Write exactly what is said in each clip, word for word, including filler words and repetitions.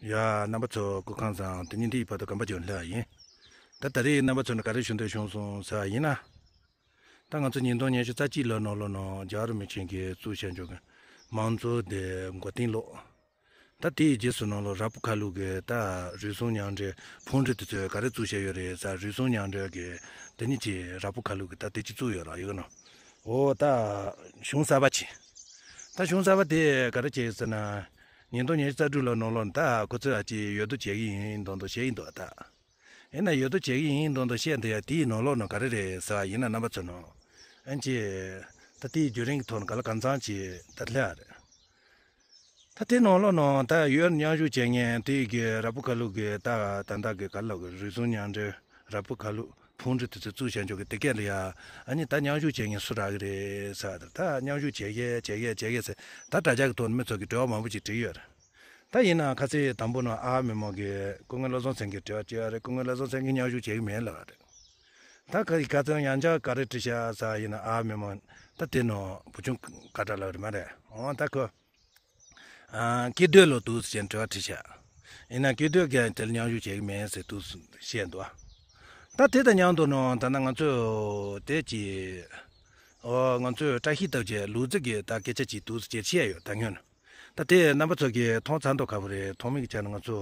ཡ། རྣམ་པ་ཚོ་སྐུ་ཁམས་བཟང་། དེ་ཉིན་འདི་ཡི་བར་དུ་གམ་པ་ཅོན་ལྷ་ཡིན། ད་ད་རེས་རྣམ་པ་ཚོ་ནི་ག་རེ་ཞུ་འདོད་བྱུང་སོང་ཟེར་བ་ཡིན་ན། ད་ང་ཚོ་ཉིས་སྟོང་ཉི་ཤུ་རྩ་གཅིག་ལོ་ནང་ལོགས་ནང་རྒྱལ་བ་རིན་པོ་ཆེ་གིས་བཙུགས་བྱས་འཇོག་གི་དམངས་གཙོ་དེ་མགོ་རྟིང་སློག་ད་དེའི་རྗེས་སུ་ནང་ལོགས་ར་སྤུ་ཁ་ལུག་གི་ད་རུལ་སུངས་མཉམ་འབྲེལ་ཕུང་འདྲེ་དེ་ཚོས་ག་རེ་བཙུགས་བྱས་ཡོད་རེད་ཟེར། རུལ་སུངས་མཉམ་འབྲེལ་གི་དེ་ཉིད་ཀྱི་ར་སྤུ་ཁ་ལུག་གི་ད་དེ་ཅི་བཙུགས་ཡོད་ར་ཡོད་ནོ། འོ་ད་གཞུང་གསར་པ་ཅིག་ད་གཞུང་གསར་པ་དེ་ག་རེ་བྱས་ཟེར་ན། ཉིས་སྟོང་ཉི་ཤུ་རྩ་དྲུག་ལོ་ནང་ལོགས་ད་ཁོ་ཚོས་ཨ་ཅེ་ཡོད་དོ་བྱེད་ཀྱི་ཡིན་མདོག་མདོག་བཤད་ཀྱི་འདུག་ད། ཡིན་ན་ཡོད་དོ་བྱེད་ཀྱི་ཡིན་མདོག་མདོག་བཤད་འདི་ཡ་དེའི་ནང་ལོགས་ནང་ག་རེ་རེད་ཟེར་བ་ཡིན་ན། རྣམ་པ་ཚོ་ནང་ཨན་ཅེ་ད་དེའི་བརྒྱུད་རིམ་གྱི་ཐོག་ནས་ག་ལ་གང་འཚམ་ཅིག་ད་སླེབས་ཡ་རེད། ད་དེ་ནང་ལོགས་ནང་ད་ཡོད་མཉམ་ཞུགས་བྱེད་མཁན་དེ་གི་ར་སྤུ་ཁ་ལུག་གི་ད་ད་ད་གི་ག་ལ་གི་རུལ་སུངས་མཉམ་འབྲེལ་ར་སྤུ་ཁ་ལུག་ཕུང་འདྲེ་དེ་ཚོ་བཙུགས་བྱས་འཇོག་གི་དེ་སྐད་ལ་ཡ། ཨ་ནི་ད་མཉམ་ཞུགས་བྱེད་མཁན་སུ་རག་གི་རེད་ཟེར། ད་མཉམ་ཞུགས་བྱེད་མཁན་བྱེད་མཁན་བྱེད་མཁན་ཟེར་ད་དྲ་རྒྱ་གི་ཐོག་ནས་མི་ཚོ་གི་དྲི་བ་མང་པོ་ཅིག་དྲིས་ཡོད་རེད། ད་ཡིན་ན་ཁ་སང་དང་པོ་ནང་ཨ་མི་མང་གི་སྐུ་ངོ་བློ་བཟང་སེང་གེ་དྲི་བ་དྲིས་ཡོད་རེད། སྐུ་ངོ་བློ་བཟང་སེང་གེ་མཉམ་ཞུགས་བྱེད་ཀྱི་མེད་ལབ་རེད། ད་ཁ་ཡི་ཁ་ཚང་ཡང་ཆ་ག་རེ་དྲི་ཤག་ཟེར་ཡིན་ན། ཨ་མི་མང་ད་དེ་ནང་བུ་ཆུང་ཀ་ཏྲ་ལབ་རེད་མ་རེད། འོ་ད་ཁོ། ཨ། སྐྱིད་སྡུག་ལོ་འདུག་ཟེར་དྲི་བ་དྲིས་ཤག་ཡིན་ན་སྐྱིད་སྡུག་གིས་དེ་ལ་མཉམ་ཞུགས་བྱེད་ཀྱི་མེད་ཟེར་འདུག་བཤད་འདུག་ད་དེ་དང་མཉམ་དུ་ནང་ད་ནང་ང་ཚོས་དེ་ཅི། ཨོ་ང་ཚོས་བཀྲ་ཤིས་རྟགས་བརྒྱད་ལུག་རྫི་གི་ད་སྐད་ཆ་ཅིག་འདུག་ཟེར་བཤད་ཡོད་ད་སྔོན། ད་དེ་རྣམ་པ་ཚོ་གིས་མཐོང་ཚར་མདོག་ཁ་པོ་རེད། མཐོང་མིན་གྱི་ཆ་ནས་ང་ཚོ་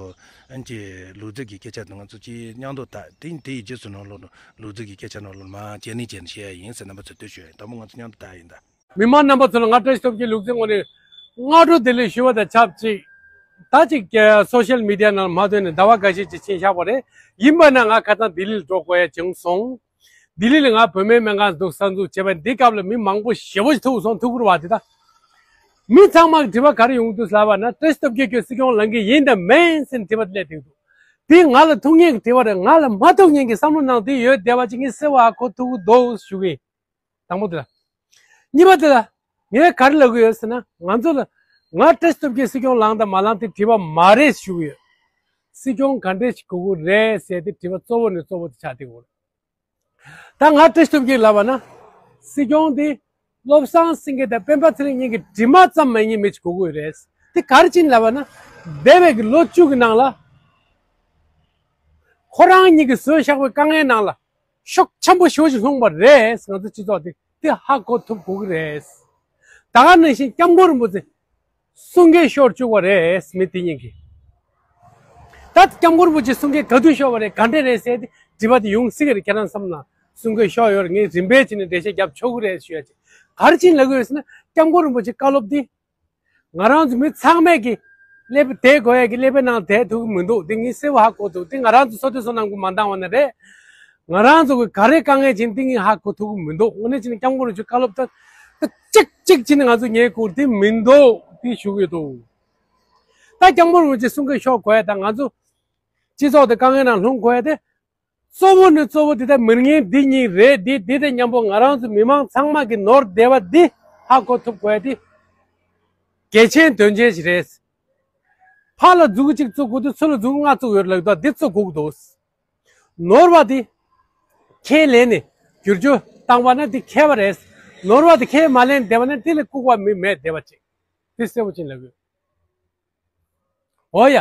ཨན་ཅི་ལུག་རྫི་གི་སྐད་ཆ་དང་ང་ཚོ་ཅི་མཉམ་དུ་ད་དེ་དེ་ཡི་རྗེས་སུ་ནང་ལོགས་ལུག་རྫི་གི་སྐད་ཆ་ནང་ལོགས་མ་བྱས་ནས་བྱས་ནས་བཤད་ཡ་ཡིན་ཟེར་རྣམ་པ་ཚོ་ལྟོས་ཞུ་ཡ་ཡིན། དང་པོ་ང་ཚོ་མཉམ་དུ་ད་ཡིན་ད། མི་མང་རྣམ་པ་ཚོ་ལ་ང་བཀྲ་ཤིས་སྟོབས་རྒྱལ་ལུག་རྫི་ངོས་ནས་སྔ་དྲོ་བདེ་ལེགས་ཞུ་བ་དང་ཆབས་ཅིག་ད་ཅིག་སོ་ཤལ་མི་ཌི་ཡ་ནང་མ་ཐོན་ནས་ཟླ་བ་འགའ་ཤས་ཅིག་ཕྱིན་བཞག་པ་རེད། ཡིན་པ་ན་ང་ཁ་སང་ལྡི་ལི་ལ་འགྲོ་དགོས་ཡ་བྱུང་སོང་། ལྡི་ལི་ལ་ང་བུད་མེད་སྨན་ཁང་འདུག་གསར་འཛུགས་བྱས་པ་འདི་སྐབས་ལ་མི་མང་པོ་ཞེ་པོ་ཞིག་ཐུག་སོང་། ཐུག་གི་རེད་བ། དེ་ད་མི་ཚང་མ་གི་དྲི་བ་ག་རེ་ཡོང་འདུག་ལབ་པ་ན། བཀྲ་ཤིས་སྟོབས་རྒྱལ་ཁྱོད་སྲིད་སྐྱོང་ལངས་ཀྱི་ཡིན་དམ་མིན་ཟེར་དྲི་བ་དེ་སླེབས་བསྡད་འདུག་དེ་ང་ལ་ཐུག་མཁན་གྱི་དྲི་བ་རེད། ང་ལ་མ་ཐུག་མཁན་གྱི་བསམ་བློ་ནང་དེ་ཡོད་བསྡད་པ་ཅིག་ངས་གསལ་བོ་ཧ་གོ་ཐུབ་ཀྱི་འདུག་ཞུ་གི་ཡིན། དང་པོ་དེ་ལ། གཉིས་པ་དེ་ལ། ངས་ག་རེ་ལབ་ཀྱི་ཡོད་ཟེར་ན། ང་ཚོ་ལ་ང་བཀྲ་ཤིས་སྟོབས་རྒྱལ་སྲིད་སྐྱོང་ལངས་དང་མ་ལངས་དེ་དྲི་བ་མ་རེད་ཞུ་གི་ཡོད། སྲིད་སྐྱོང་ག་འདྲས་ཞིག་དགོས་ཀྱི་རེད་ཟེར་དེ་དྲི་བ་གཙོ་བོ་ནས་གཙོ་བོ་དེ་ཆགས་བསྡད་ཀྱི་ཡོད་རེད། ད་ང་བཀྲ་ཤིས་སྟོབས་རྒྱལ་ལབ་པ་ན། སྲིད་སྐྱོང་དེ་བློ་བཟང་སེང་གེ་དང་སྤེན་པ་ཚེ་རིང་གཉིས་ཀྱི་གྲིབ་མ་ཙམ་མ་ཡིན་མི་ཞིག་དགོས་ཀྱི་ཡོད་རེད། དེ་ག་རེ་བྱས་ནས་ལབ་པ་ན། འདས་པའི་གི་ལོ་བཅུ་གི་ནང་ལ། ཁོ་རང་གཉིས་ཀྱིས་བཟོས་བཞག་པའི་དཀའ་ངལ་ནང་ལ། ཤུགས་ཆེན་པོ་ཞེ་པོ་ཞིག་ལྷུང་བ་རེད། ང་ཚོ་སྤྱི་ཚོགས་དེ་དེ་ཧ་གོ་ཐུབ་དགོས་ཀྱི་རེད། ད་ག་ནང་བཞིན་སྐྱབས་མགོན་རིན་པོ་ཆེ་གསུང་སྐད་ཤོར་བཅུག་པ་རེད། མི་དེ་གཉིས་ཀྱིས། ད་སྐྱབས་མགོན་རིན་པོ་ཆེ་གསུང་སྐད་ག་དུས་ཤོར་བ་རེད། ག་འདྲས་རེད་ཟེར་ཏེ་དྲི་བ་དེ་ཡོང་སྲིད་ཀྱི་རེད། ཁྱེད་རང་བསམ་ན་གསུང་སྐད་ཤོར་ཡོད་རེད། ངས་རིམ་པས་བྱས་ནས་འགྲེལ་བཤད་རྒྱབ་ཆོག་གི་རེད་ཞུ་ཡ་ཅིག་ག་རེ་བྱས་ནས་ལབ་ཀྱི་ཡོད་ཟེར་ན། སྐྱབས་མགོན་རིན་པོ་ཆེ་བཀའ་སློབ་འདི། ང་རང་ཚོ་མི་ཚང་མས་ཀྱི་ཀླད་པ་བདེ་དགོས་ཡ་གི་ཀླད་པའི་ནང་བསྡད་ཐུབ་ཀྱི་མི་འདུག་འདི་ངས་གསལ་པོ་ཧ་གོ་འདུག་འདི་ང་རང་ཚོ་སོ་སོའི་བསོད་ནམས་ཀྱིས་མ་འདང་བ་ནི་རེད། ང་རང་ཚོ་གི་ག་རེ་དཀའ་ངལ་ཅིག་འདི་ངས་ཧ་གོ་ཐུབ་ཀྱི་མི་འདུག་དངོས་གནས་བྱས་ན་སྐྱབས་མགོན་རིན་པོ་ཆེའི་བཀའ་སློབ་ད་ད་གཅིག་གཅིག་བྱས་ནས་ང་ཚོ་ཉན་དགོས་འདི་མི་འདུག་འདི་ཞུ་གི་འདུག་ད་སྐྱབས་མགོན་རིན་པོ་ཆེ་གསུང་སྐད་ཤོར་དགོས་ཡ་དང་ང་ཚོ་སྤྱི་ཚོགས་དེ་དཀའ་ངལ་ནང་ལྷུང་དགོས་ཡ་དེ། གཙོ་བོ་ནས་གཙོ་བོ་དེ་ལྟར་མི་ངན་འདི་གཉིས་རེད། འདི་འདི་དང་མཉམ་པོ་ང་རང་ཚོ་མི་མང་ཚང་མ་གི་ནོར་བདེ་བ་འདི་ཧ་གོ་ཐུབ་དགོས་ཡ་དེ་གལ་ཆེན་དོན་ཆེན་ཞིག་རེད། ཕར་ལ་མཛུབ་གུ་གཅིག་བཙུགས་དགོས་དུས་ཚུར་ལ་མཛུབ་གུ་ལྔ་བཙུགས་ཡོད་ལབ་འདུག་འདི་བཙུགས་དགོས་ཀྱི་འདུག་ནོར་བ་འདི་ཁས་ལེན་ནས་བསྒྱུར་བཅོས་བཏང་བ་ན་འདི་མཁས་པ་རེད། ནོར་བ་འདི་ཁས་མ་ལེན་བསྡད་པ་ན་འདི་ལས་ལྐུགས་པ་མི་མེད་བསྡད་པ་ཅིག་འདི་གསལ་པོ་ཅིག་ལབ་དགོས། འོ་ཡ།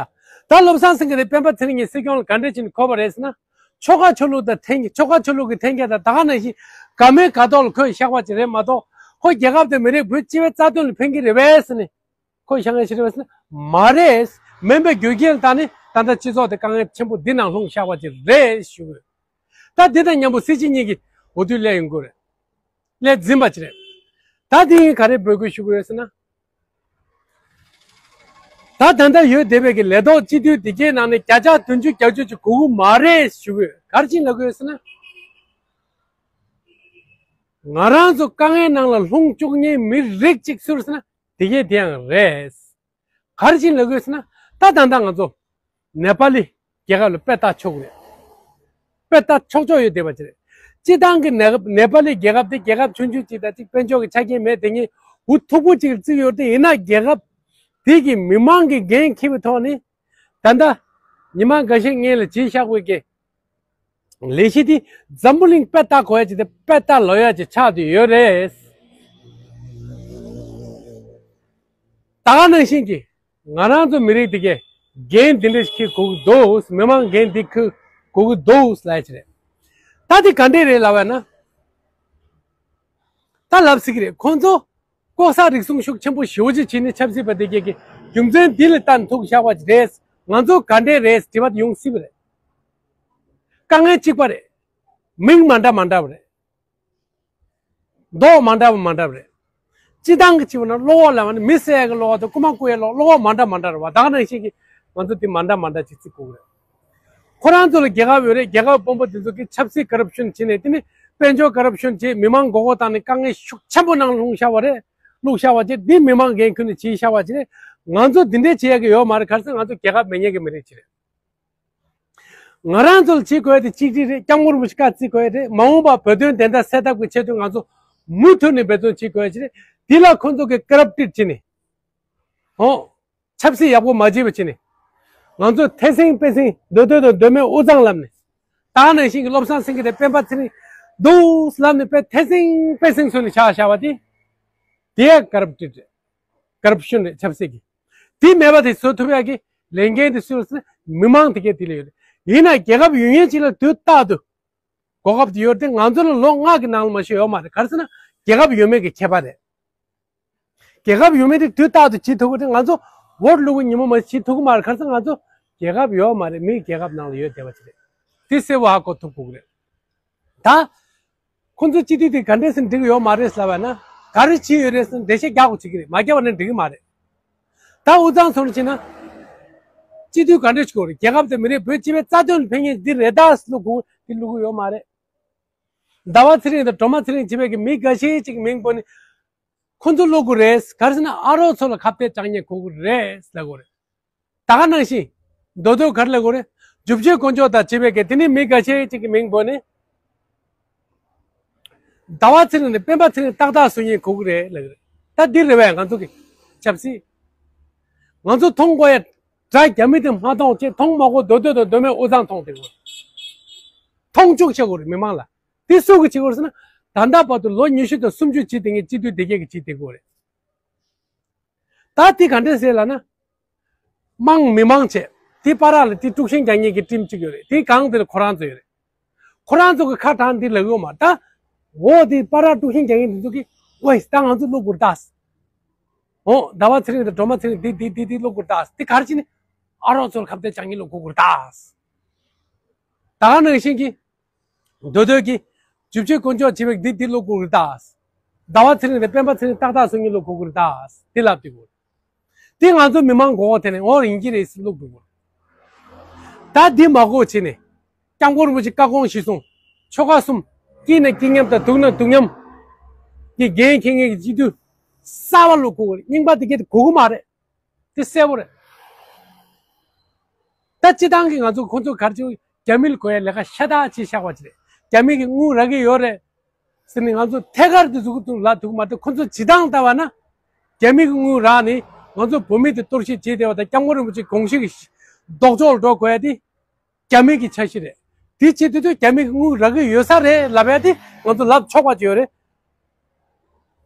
ད་བློ་བཟང་སེང་གེ་དེ་སྤེན་པ་ཚེ་རིང་གཉིས་སྲིད་སྐྱོང་ལ་ག་འདྲས་བྱས་ནས་འཁོད་པ་རེད་ཟེར་ན། ཆོལ་ཁ་ཆོས་ལུགས་དང་འཐེན་ཆོལ་ཁ་ཆོས་ལུགས་ཀྱི་འཐེན་འཁྱེར་དང་ད་ག་ནང་བཞིན་དགའ་མོས་དགའ་སྟོབས་ལ་འཁོད་བཞག་པ་ཅིག་རེད་མ་གཏོགས། ཁོ་རྒྱལ་ཁབ་དང་མི་རིགས་བོད་སྤྱི་པའི་རྩ་དོན་ལ་ཕན་གྱི་རེད་པས་ཟེར་ནས་འཁོད་བཞག་མཁན་ཞིག་རེད་པས་ཟེར་ན་མ་རེད། མིན་པའི་རྒྱུ་རྐྱེན་ལ་བརྟེན་ནས་ད་ལྟ་སྤྱི་ཚོགས་དེ་དཀའ་ངལ་ཆེན་པོ་འདི་ནང་ལྷུང་བཞག་པ་ཅིག་རེད་ཞུ་གི་ཡོད། ད་འདི་དང་མཉམ་པོ་སྲིད་སྤྱི་གཉིས་ཀྱི་འོས་བསྡུ་སླེབས་ཡོང་གི་རེད། སླེབས་ཟིན་པ་ཅིག་རེད། ད་འདི་ཡིན་ག་རེ་འབོད་སྐུལ་ཞུ་གི་ཡོད་ཟེར་ན། ད་ད་ལྟ་ཡོད་བསྡད་པའི་གི་ལས་ཐོག་སྤྱི་འཐུས་དེ་གའི་ནང་ནས་བརྒྱ་ཆ་བདུན་ཅུ་བརྒྱད་ཅུ་ཅིག་དགོས་ཀྱི་མ་རེད་ཞུ་གི་ཡོད། ག་རེ་བྱས་ནས་ལབ་ཀྱི་ཡོད་ཟེར་ན། ང་རང་ཚོ་དཀའ་ངལ་ནང་ལ་ལྷུང་བཅུག་མཁན་མི་རིགས་གཅིག་སུ་རེད་ཟེར་ན་དེ་གའི་དེ་ཡང་རེད། ག་རེ་བྱས་ནས་ལབ་ཀྱི་ཡོད་ཟེར་ན། ད་ད་ལྟ་ང་ཚོ་ནེ་པ་ལི་རྒྱལ་ཁབ་ལ་དཔེ་ལྟ་ཆོག་གི་རེད། དཔེ་ལྟ་ཆོག་ཆོག་ཡོད་བསྡད་པ་ཅིག་རེད། སྤྱིར་བཏང་གི་ནེ་ནེ་པ་ལི་རྒྱལ་ཁབ་དེ་རྒྱལ་ཁབ་ཆུང་ཆུང་ཅིག་དང་གཅིག་དཔལ་འབྱོར་གྱི་ཆ་རྐྱེན་མེད། དེ་གཉིས་འུ་ཐུག་པོ་ཅིག་བརྩིས་ཡོད་དེ། ཡིན་ན་རྒྱལ་ཁབ་དེ་གི་མི་མང་གི་འགན་འཁྱེར་བའི་ཐོག་ནས་ད་ལྟ་ཉི་མ་འགའ་ཤས་སྔོན་ལ་བྱས་བཞག་པའི་གི་ལས་གཞི་དེ་འཛམ་བུ་གླིང་དཔེ་ལྟ་དགོས་ཡ་ཅིག་དང་དཔེ་ལྟ་ལོས་ཡ་ཅིག་ཆགས་བསྡད་ཡོད་རེད། ད་ག་ནང་བཞིན་གྱི་ང་རང་ཚོ་མི་རིགས་དེ་གས་ འགན་འདི་འདྲ་ཞིག་འཁྱེར་དགོས་ཀྱི་འདུག་མི་མང་འགན་འདི་འཁྱེར་དགོས་ཀྱི་འདུག་ལབ་ཡ་ཅིག་རེད། ད་འདི་ག་འདྲས་རེད་ལབ་ཡ་ན། ད་ལབ་སྲིད་ཀྱི་རེད། ཁོང་ཚོ་ལྐོག་ཟ་རུལ་སུངས་ཤུགས་ཆེན་པོ་ཞེ་པོ་ཅིག་བྱས་ནས་ཆབ་སྲིད་པ་དེ་གས་ཀྱི་རྒྱུ་མཚན་འདི་ལ་བལྟས་ནས་ཐུག་བཞག་པ་ཅིག་རེད། ང་ཚོ་ག་འདྲས་རེད་དྲི་བ་དེ་ཡོང་སྲིད་པ་རེད། དཀའ་ངལ་གཅིག་པ་རེད། མིང་མ་འདྲ་མ་འདྲ་བ་རེད། མདོག་མ་འདྲ་བ་མ་འདྲ་བ་རེད། སྤྱིར་བཏང་གི་བྱས་པ་ན་གློ་བོ་ལབ་ན་མི་བསད་ཡ་གི་གློ་བོ་དང་རྐུ་མ་རྐུ་ཡའི་གློ་བོ་མ་འདྲ་མ་འདྲ་རེད་བ། ད་ག་ནང་བཞིན་གྱི་ང་ཚོ་དེ་མ་འདྲ་མ་འདྲ་ཅིག་བརྩི་དགོས་ཀྱི་རེད། ཁོ་རང་ཚོ་ལ་རྒྱལ་ཁབ་ཡོད་རེད། རྒྱལ་ཁབ་དཔོན་པོ་དེ་ཚོ་གིས་ཆབ་སྲིད་ཀོ་རབ་ཤོན་བྱས་ནས་དེ་ནི་དཔལ་འབྱོར་ཀོ་རབ་ཤོན་བྱས། མི་མང་མགོ་སྐོར་བཏང་ནས་དཀའ་ངལ་ཤུགས་ཆེན་པོ་ནང་ལྷུང་བཞག་པ་རེད། བླུགས་བཞག་པ་བྱས། འདི་མི་མང་འགན་ཁུར་ནས་བྱས་བཞག་པ་ཅིག་རེད། ང་ཚོ་འདི་འདྲས་བྱེད་ཡ་གི་ཡོད་མ་རེད། ག་རེ་ཟེར་ན་ང་ཚོ་རྒྱལ་ཁབ་མེད་མཁན་གྱི་མི་རིགས་ཅིག་རེད། ང་རང་ཚོ་ལ་བྱེད་དགོས་ཡ་དེ་གཅིག་སྒྲིལ་རེད། སྐྱབས་མགོན་རིན་པོ་ཆེ་བཀའ་བརྩི་དགོས་ཡ་རེད། མ་འོངས་པ་བོད་དོན་བདེན་མཐའ་གསལ་ཐབས་ཀྱི་ཆེད་དུ་ང་ཚོ་མུ་མཐུད་ནས་འབད་བརྩོན་བྱེད་དགོས་ཡ་ཅིག་རེད། དེ་ལ་ཁོང་ཚོ་གིས་ཀོ་རབ་ཊེཌ་བྱས་ནས། ཨོ། ཆབ་སྲིད་ཡག་པོ་མ་བྱས་པ་བྱས་ནས། ང་ཚོ་ཐེ་སེང་པེ་སེང་མདོ་སྟོད་དང་མདོ་སྨད་དབུས་གཙང་ལབ་ནས། ད་ག་ནང་བཞིན་གྱི་བློ་བཟང་སེང་གེ་དང་སྤེན་པ་ཚེ་རིང་འདུག་ལབ་ནས་དཔེ་ཐེ་སེང་པེ་སེང་བཟོས་ནས་ཆགས་བཞག་པ་དེ། དེ་ཡང་ཀོ་རབ་ཊེཌ་རེད། ཀོ་རབ་ཤོན་རེད་ཆབ་སྲིད་ཀྱི། དེ་མེད་པ་དེ་བཟོ་ཐུབ་ཡག་གི་ལས་འགན་དེ་སུས་ཟེར་ན་མི་མང་དེ་གས་དེ་ལ་ཡོད་རེད། ཡིན་ན་རྒྱལ་ཁབ་ཡོད་མཁན་ཅིག་ལ་དུས་རྟག་ཏུ་གོ་སྐབས་དེ་ཡོད་རེད་དེ། ང་ཚོ་ལ་ལོ་ལྔ་གི་ནང་ལ་མ་གཞི་ཡོད་མ་རེད། ག་རེ་ཟེར་ན་རྒྱལ་ཁབ་ཡོད་མེད་ཀྱི་ཁྱད་པར་རེད། རྒྱལ་ཁབ་ཡོད་མེད་དེ་དུས་རྟག་ཏུ་བྱེད་ཐུབ་ཀྱི་རེད། ང་ཚོ་འོ་ཊི་བླུགས་པའི་ཉིན་མོ་མ་བྱེད་ཐུབ་ཀྱི་མ་རེད། ག་རེ་ཟེར་ན་ང་ཚོ་རྒྱལ་ཁབ་ཡོད་མ་རེད། མིའི་རྒྱལ་ཁབ་ནང་ལ་ཡོད་བསྡད་པ་ཅིག་རེད། དེ་གསལ་པོ་ཧ་གོ་ཐུབ་དགོས་ཀྱི་རེད། ད་ཁོང་ཚོ་སྤྱི་འཐུས་དེ་ག་འདྲས་སེ་འགྲིག་གི་ཡོད་མ་རེད་ལབ་པ་ན། ག་རེ་བྱས་ཡོད་རེད་ཟེར་ན་འགྲེལ་བཤད་རྒྱག་དགོས་བྱེད་ཀྱི་རེད། མ་རྒྱག་པ་ན་འགྲིག་གི་མ་རེད། ད་དབུས་གཙང་ཚོ་ལ་བྱས་ན། སྤྱི་འཐུས་ག་འདྲས་ཞིག་དགོས་རེད། རྒྱལ་ཁབ་དང་མི་རིགས་བོད་སྤྱི་པའི་རྩ་དོན་ལ་ཕན་མཁན་འདི་རེད་ད་ཟེར་བླུག་དགོས། འདི་བླུག་གི་ཡོད་མ་རེད། ཟླ་བ་ཚེ་རིང་དང་སྒྲོལ་མ་ཚེ་རིང་བྱས་པའི་གི་མི་འགའ་ཤས་ཅིག་གི་མིང་བོས་ནས། ཁོ་ཚོ་བླུག་དགོས་རེད། ག་རེ་ཟེར་ན་ཨ་རོགས་ཚོ་ལ་ཁ་གཏད་བཅག་མཁན་དགོས་ཀྱི་རེད་ལབ་དགོས་རེད། ད་ག་ནང་བཞིན། མདོ་སྟོད་ག་རེ་ལབ་དགོས་རེད། རྒྱུ་ཆེན་དཀོན་མཆོག་དང་བྱས་པའི་གི་དེ་ནི་མི་འགའ་ཤས་ཅིག་གི་མིང་བོས་ནས། ཟླ་བ་ཚེ་རིང་དང་སྤེན་པ་ཚེ་རིང་ཏག་ཏག་བཟོ་མཁན་དགོས་ཀྱི་རེད་ལབ་ཀྱི་རེད། ད་འདི་རེད་བས་ང་ཚོ་གི་ཆབ་སྲིད། ང་ཚོ་མཐོང་དགོས་ཡ། དགྲ་རྒྱ་མི་དེ་མ་མཐོང་བྱས། མཐོང་མ་དགོས། མདོ་སྟོད་དང་མདོ་སྨད་དབུས་གཙང་མཐོང་བསྡད་དགོས། མཐོང་བཅུག་བྱེད་དགོས་རེད་མི་མང་ལ། དེ་སུ་གིས་བྱེད་དགོས་རེད་ཟེར་ན། ད་ལྟ་བར་དུ་ལོ་ཉི་ཤུ་དང་སུམ་ཅུ་བྱས་བསྡད་མཁན་སྤྱི་འཐུས་དེ་གས་ཀྱིས་བྱས་བསྡད་དགོས་རེད། ད་དེ་ག་འདྲས་ཟེར་ལབ་ན། དམངས་མི་མང་བྱས། དེ་བར་ལ་དེ་དཀྲུག་ཤིང་རྒྱག་མཁན་གྱི་ཊིམ་གཅིག་ཡོད་རེད། དེ་སྒང་དེ་ལ་ཁོ་རང་ཚོ་ཡོད་རེད། ཁོ་རང་ཚོ་གི་ཁ་གྲངས་འདི་ལབ་ཡོད་མ་རེད། ད་འོ་དེ་བར་དཀྲུག་ཤིང་རྒྱག་མཁན་དེ་ཚོ་གིས། ཝེ། ད་ང་ཚོ་བླུག་དགོས་རེད་ད། འོ། ཟླ་བ་ཚེ་རིང་དང་སྒྲོལ་མ་ཚེ་རིང་འདི་འདི་འདི་འདི་བླུག་དགོས་རེད་ད། དེ་ག་རེ་བྱས་ནས་ཨ་རོགས་ཚོ་ལ་ཁ་གཏད་བཅག་མཁན་བླུག་དགོས་རེད་ད། ད་ག་ནང་བཞིན་གྱི། མདོ་སྟོད་ཀྱི། རྒྱུ་ཆེན་དཀོན་མཆོག་བྱས་པའི་འདི་འདི་བླུག་དགོས་རེད་ད། ཟླ་བ་ཚེ་རིང་དང་སྤེན་པ་ཚེ་རིང་ཏག་ཏག་བཟོ་མཁན་བླུག་དགོས་རེད་ད། དེ་ལབ་བསྡད་དགོས། དེ་ང་ཚོ་མི་མང་མགོ་སྐོར་ཐེབས་ནས་འོ་ཡིན་གྱི་རེད་ཟེར་བླུག་འགྲོ་གི་རེད། ད་འདི་མ་དགོས་བྱས་ནས། སྐྱབས་མགོན་རིན་པོ་ཆེ་བཀའ་དགོངས་གཞིར་བཟུང་། ཆོལ་ཁ་གསུམ། སྐྱིད་ན་སྐྱིད་མཉམ་དང་སྡུག་ན་སྡུག་མཉམ་གྱི་འགན་འཁྱེར་མཁན་གྱི་སྤྱི་འཐུས་གསར་པ་བླུག་དགོས་ཀྱི་རེད། རྙིང་པ་དེ་གས་དེ་དགོས་ཀྱི་མ་རེད། དེ་གསལ་པོ་རེད། ད་སྤྱིར་བཏང་གི་ང་ཚོ་ཁོང་ཚོ་ག་རེ་བྱེད། རྒྱ་མི་ལ་དགོས་ཡ་ལས་ཀ་ཤ་སྟག་བྱས་བཞག་པ་ཅིག་རེད། རྒྱ་མི་གིས་དངུལ་རག་གི་ཡོད་རེད་ཟེར་ནས་ང་ཚོ་ཐད་ཀར་དུ་ཟུར་དུ་ལབ་ཐུབ་ཀྱི་མ་རེད། ཁོ་ཚོ་བྱེད་སྟངས་ལྟ་བ་ན། རྒྱ་མི་གིས་དངུལ་རག་ནས་ང་ཚོ་བོད་མི་དེ་གཏོར་བཤིག་བྱས་བསྡད་པ་དང་། སྐྱབས་མགོན་རིན་པོ་ཆེའི་དགོངས་གཞི་གི་ལྡོག་ཕྱོགས་ལ་འགྲོ་དགོས་ཡ་དེ་རྒྱ་མི་གི་འཆར་གཞི་རེད། དེ་བྱེད་དུས་དུས་རྒྱ་མི་གིས་དངུལ་རག་གི་ཡོད་ས་རེད་ལབ་ཡ་དེ་ང་ཚོ་ལབ་ཆོག་པ་ཅིག་ཡོད་རེད།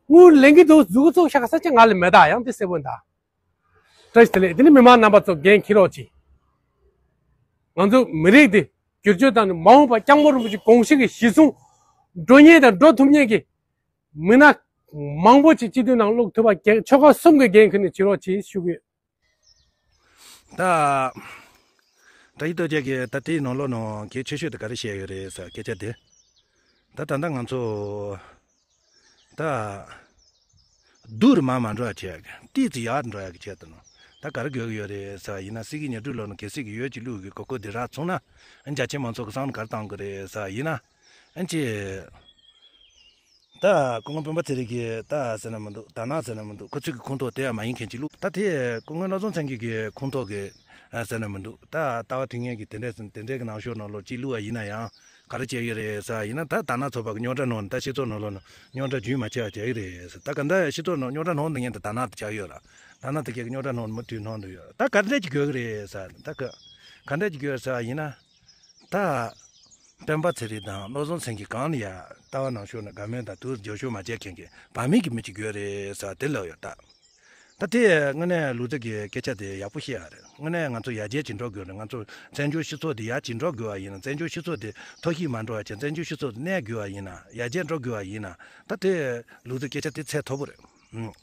དངུལ་ལེན་གྱི་འདུག་ཟུར་ཚོགས་ཤག་ས་ཆ་ང་ལ་མེད་ད། ཡང་དེ་གསལ་པོ་ཡིན་ད། བཀྲ་ཤིས་བདེ་ལེགས། དེ་ནི་མི་མང་རྣམ་པ་ཚོ་འགན་འཁྱེར་རོགས་གྱིས། ང་ཚོ་མི་རིགས་འདི་བསྒྱུར་བཅོས་བཏང་ནས་མ་འོངས་པ་སྐྱབས་མགོན་རིན་པོ་ཆེའི་དགོངས་གཞི་གི་གཞི་བཟུང་འགྲོ་མཁན་དང་འགྲོ་ཐུབ་མཁན་གྱི་མི་སྣ་མང་པོ་ཅིག་སྤྱི་འཐུས་ནང་བླུག་ཐུབ་པ་འགན་ཆོལ་ཁ་གསུམ་གྱི་འགན་འཁྱེར་ནས་བྱེད་རོགས་གྱིས་ཞུ་གི་ཡོད། ད། བཀྲ་ཤིས་རྡོ་རྗེ་གིས་ད་དེའི་ནང་ལོགས་ནང་གལ་ཆེ་ཤོས་དེ་ག་རེ་བཤད་ཡོད་རེད་ཟེར་སྐད་ཆ་དེ། ད་ད་ལྟ་ང་ཚོ། ད། སྡུག་རུ་མར་མ་འགྲོ་ཡ་བྱེད་ཡ་གི། ཏོག་ཙམ་ཡར་འགྲོ་ཡ་གི་ཆེད་དུ་ནོ། ད་ག་རེ་དགོས་ཀྱི་ཡོད་རེད་ཟེར་བ་ཡིན་ན། སྲིད་ཀྱི་ཉེ་དུས་ལོ་ནོ་གལ་སྲིད་ཀྱི་ཡོད་ཀྱི་ལུགས་ཀྱི་གོ་སྐབས་འདི་རག་སོང་ན། ཨ། རྒྱ་ཆེ་མང་ཚོགས་ཀྱི་བསམ་བློ་ག་རེ་བཏང་དགོས་རེད་ཟེར་བ་ཡིན་ན། ཨ་ཅེ། ད་སྐུ་ངོ་སྤེན་པ་ཚེ་རིང་གིས་ད་ཟེར་ན་མི་འདུག་དར་ནག་ཟེར་ན་མི་འདུག་ཁོ་ཚོ་གི་ཁོངས་གཏོགས་དེ་ཡང་མ་ཡིན་མཁན་ཅིག་ལུགས། ད་དེ་སྐུ་ངོ་བློ་བཟང་སེང་གེ་གི་ཁོངས་གཏོགས་ཀྱི་ཨ་ཟེར་ན་མི་འདུག་ད་ལྟ་བ་དུས་ངན་གྱི་དེ་འདྲས་དེ་འདྲས་ཀྱི་ནང་ཤོར་ནང་ལོགས་ཅིག་བླུགས་པ་ཡིན་ན་ཡང་ག་རེ་བྱས་ཡོད་རེད་ཟེར་བ་ཡིན་ན། ད་དར་ནག་ཚོགས་པ་གི་རྙོག་དྲ་ནང་ནས་ད་སྤྱི་ཚོགས་ནང་ལོགས་ནས་རྙོག་དྲ་རྒྱུན་མ་ཆད་པ་བྱས་ཡོད་རེད་ཟེར། ད་ག་འདྲ་སྤྱི་ཚོགས་ནང་རྙོག་དྲ་སྣང་འདུག་མཁན་དེ་དར་ནག་དེ་ཆགས་ཡོད་ལ། དར་ནག་དེ་གས་ཀྱི་རྙོག་དྲ་ནང་མུ་མཐུད་སྣང་འདུག་ཡོད། ད་ག་འདྲས་ཅིག་དགོས་ཀྱི་རེད་ཟེར། ད་ག་ག་འདྲས་ཅིག་དགོས་ཟེར་བ་ཡིན་ན། ད་སྤེན་པ་ཚེ་རིང་དང་བློ་བཟང་སེང་གེ་གང་ལ་ཡ་ལྟ་བ་ནང་ཤོར་ནས་དགའ་མོས་དང་དུ་རྒྱབ་སྐྱོར་མ་བྱས་མཁན་གྱི་བག་མེད་ཀྱི་མི་ཅིག་དགོས་རེད་ཟེར་དེ་ལབ་ཡོད་ད། ད་ ད་དེ་དངོས་གནས་ལུག་རྫི་གི་སྐད་ཆ་དེ་ཡག་པོ་བཤད་ཡ་རེད། དངོས་གནས་ང་ཚོ་ཡར་རྒྱས་ཅིག་འགྲོ་དགོས་རེད། ང་ཚོ་བཙན་བྱོལ་སྤྱི་ཚོགས་དེ་ཡར་ཅིག་འགྲོ་དགོས་པ་ཡིན་ན། བཙན་བྱོལ་སྤྱི་ཚོགས་དེ་ཐོར་ཞིག་མ་འགྲོ་བ་བྱས། བཙན་བྱོལ་སྤྱི་ཚོགས་དེ་གནས་དགོས་པ་ཡིན་ན། ཡར་རྒྱས་འགྲོ་དགོས་པ་ཡིན་ན། ད་དེ་ལུག་རྫི་སྐད་ཆ་དེ་ཚད་མཐོ་པོ་རེད། ཨུམ།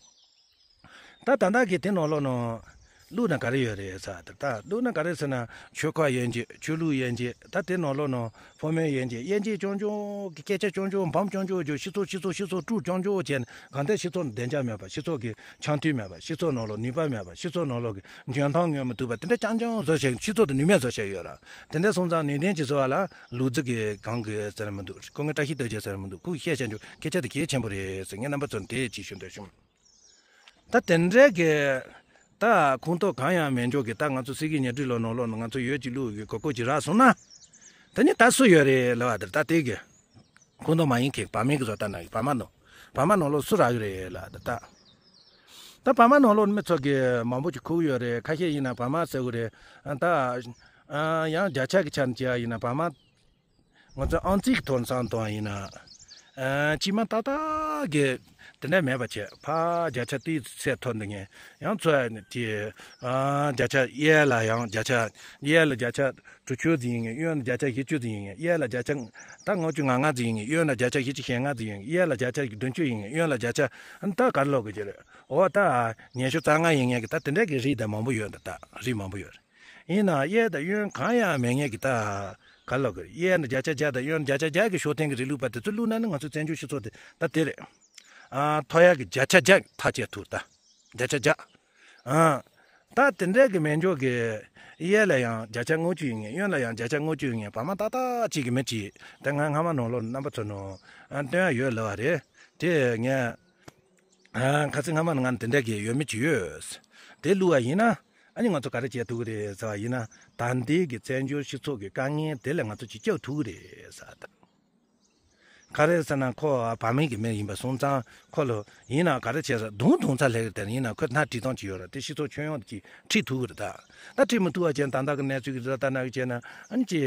ད་ད་ལྟ་གི་དེ་ནང་ལོགས་ནང་བླུགས་ན་ག་རེ་ཡོད་རེད་ཟེར་ད། ད་བླུགས་ན་ག་རེ་ཟེར་ན། ཆོལ་ཁ་དབྱེ་འབྱེད། ཆོས་ལུགས་དབྱེ་འབྱེད། ད་དེ་ནང་ལོགས་ནང་ཕོ་མོའི་དབྱེ་འབྱེད། དབྱེ་འབྱེད་རྐྱང་རྐྱང་གི་སྐད་ཆ་རྐྱང་རྐྱང་། འབུམ་རྐྱང་རྐྱང་བརྗོད། སྤྱི་ཚོགས་སྤྱི་ཚོགས་སྤྱི་ཚོགས་དཀྲུག་རྐྱང་རྐྱང་བྱས་ནས། གང་ལྟར་སྤྱི་ཚོགས་ནང་བདེ་འཇགས་མེད་པ། སྤྱི་ཚོགས་ཀྱི་འཆམ་མཐུན་མེད་པ། སྤྱི་ཚོགས་ནང་ལོགས་ནུས་པ་མེད་པ། སྤྱི་ཚོགས་ནང་ལོགས་ཀྱི་འཇོན་ཐང་ངོམ་མི་ཐུབ་པ། དེ་འདྲ་རྐྱང་རྐྱང་བཟོ་བྱས། སྤྱི་ཚོགས་དེ་ནུས་མེད་བཟོ་བྱས་ཡོད་ར། དེ་འདྲ་སོང་ཙང་ནུས་ལྡན་ཅིག་བཟོ་བ་ལ་ལུག་རྫི་གིས་གང་དགོས་ཟེར་མི་འདུག། ཁོ་ངས་བཀྲ་ཤིས་རྡོ་རྗེ་ཟེར་མི་འདུག། ཁོས་བཤད་བྱས་འཇོག་སྐད་ཆ་དེ་གལ་ཆེན་པོ་རེད་ཟེར། ངས་རྣམ་པ་ཚོར་དེ་ཅིག་ཞུ་འདོད་བྱུང་། ད་དེ་འདྲའི་གི་ད་ཁུངས་གཏུགས་གང་ཡང་མེད་འཇོག་གི། ད་ང་ཚོ་སྲིད་ཀྱི་ཉལ་ཁྲི་ལོ་ནང་ལོགས་ནང་ང་ཚོ་ཡོད་ཀྱི་ལུགས་ཀྱི་གོ་སྐབས་ཅིག་རག་སོང་ན། ད་ནི་ད་སུ་ཡོད་རེད་ལབ་པ་དེར། ད་དེ་གི་ཁུངས་གཏུགས་མ་ཡིན་མཁན་བར་མའི་གི་བཟོ་ལྟ་ན་བར་མ་ནང་བར་མ་ནང་ལོགས་སུ་རག་གི་རེད་ལབ་ད། ད་ད་བར་མ་ནང་ལོགས་མི་ཚོ་གི་མང་པོ་ཅིག་ཁུག་ཡོད་རེད། ཁ་ཤས་ཡིན་ན་བར་མ་ཟེར་གི་རེད། ད་ཡང་བརྒྱ་ཆ་གི་ཆ་ནས་བྱས་པ་ཡིན་ན་བར་མ། ང་ཚོ་ཨང་རྩིས་ཀྱི་ཐོག་ནས་བསམ་བཏང་བ་ཡིན་ན། ཨ། སྤྱི་མ་ཏག་ཏག་གི་དེ་འདྲ་མེད་པ་བྱས། ཕར་བརྒྱ་ཆ་དེའི་ཚད་མཐོ་འདུག་མཁན། ཡང་ཚུར་དེ། ཨ། བརྒྱ་ཆ་གཡས་ལ་ཡང་བརྒྱ་ཆ། གཡས་ལ་བརྒྱ་ཆ་དྲུག་ཅུ་ཙམ་ཡིན་མཁན། གཡོན་ལ་བརྒྱ་ཆ་བཞི་བཅུ་ཙམ་ཡིན་མཁན། གཡས་ལ་བརྒྱ་ཆ་ད་ལྔ་བཅུ་ང་ལྔ་ཙམ་ཡིན་མཁན། གཡོན་ལ་བརྒྱ་ཆ་བཞི་བཅུ་ཞེ་ལྔ་ཙམ་ཡིན་མཁན། གཡས་ལ་བརྒྱ་ཆ་བདུན་ཅུ་ཡིན་མཁན། གཡོན་ལ་བརྒྱ་ཆ། ད་ག་རེ་ལབ་དགོས་ཀྱི་རེད། འོ། ད་ཉི་ཤུ་རྩ་ལྔ་ཡིན་མཁན་གྱི་ད་དེ་འདྲ་གི་རིགས་ད་མང་པོ་ཡོད་འདུག། ད་རིགས་མང་པོ་ཡོད་རེད། ཡིན་ནའང་གཡས་དང་གཡོན་གང་ཡང་མེད་མཁན་གྱི་ད་ག་རེ་ལབ་དགོས་རེད། གཡས་ནི་བརྒྱ་ཆ་བརྒྱ་དང་གཡོན་བརྒྱ་ཆ་བརྒྱ་གི་ཤུགས་ལྡན་གྱི་རིང་ལུགས་པ་དེ་ཚོ་བླུགས་ན་ནི་ང་ཚོའི་བཙན་བྱོལ་སྤྱི་ཚོགས་དེ་ད་དེ་རེད། ཨ། མཐོ་ཡག་གི་བརྒྱ་ཆ་བརྒྱ་ཐག་བཅད་ཐུབ། ད་བརྒྱ་ཆ་བརྒྱ། ཨ། ད་དེ་འདྲ་གི་མེད་འཇོག་གི། གཡས་ལ་ཡང་བརྒྱ་ཆ་ལྔ་བཅུ་ཡིན་མཁན། གཡོན་ལ་ཡང་བརྒྱ་ཆ་ལྔ་བཅུ་ཡིན་མཁན། བར་མ་ཏག་ཏག་ཅིག་གི་མི་ཅིག་ད་ང་སྔ་མ་ནང་ལོགས་རྣམ་པ་ཚོ་ནང་སྟོན་ཡ་ཡོད་ལབ་པ་རེད། དེ་ངས། ཨ། ཁ་སང་སྔ་མ་ནས་ང་དེ་འདྲ་གི་ཡོད་མི་ཅིག་ཡོད། དེ་བླུགས་པ་ཡིན་ན། ཨ་ནི་ང་ཚོ་ག་རེ་བྱེད་ཐུབ་ཀྱི་རེད་ཟེར་བ་ཡིན་ན། ད་ལྟའི་གི་བཙན་བྱོལ་སྤྱི་ཚོགས་ཀྱི་དཀའ་ངལ་དེ་ལས་ང་ཚོ་ཅིག་སྐྱོབ་ཐུབ་ཀྱི་རེད་ཟེར་ད། ག་རེ་ཟེར་ན་ཁོ་བར་མའི་གི་མི་ཡིན་པ་སོང་ཙང་ཁོ་ལ་ཡིན་ན་ག་རེ་བྱས་ཟེར། རྡུང་རྡུང་ཚ་ལྷག་གི། དེ་ཡིན་ན་ཁོ་སྣ་ཁྲིད་སྟངས་ཅིག་ཡོད་རེད། དེ་སྤྱི་ཚོགས་ཁྱོན་ཡོངས་ཀྱིས་ཁྲིད་ཐུབ་ཀྱི་རེད་ད། ད་ཁྲིད་མི་ཐུབ་པ་བྱས་ན་ད་ལྟ་གི་གནས་ཚུལ་གྱི་བཟོ་ལྟ་ནང་བྱས་ན། ཨ་ནི་ཅི།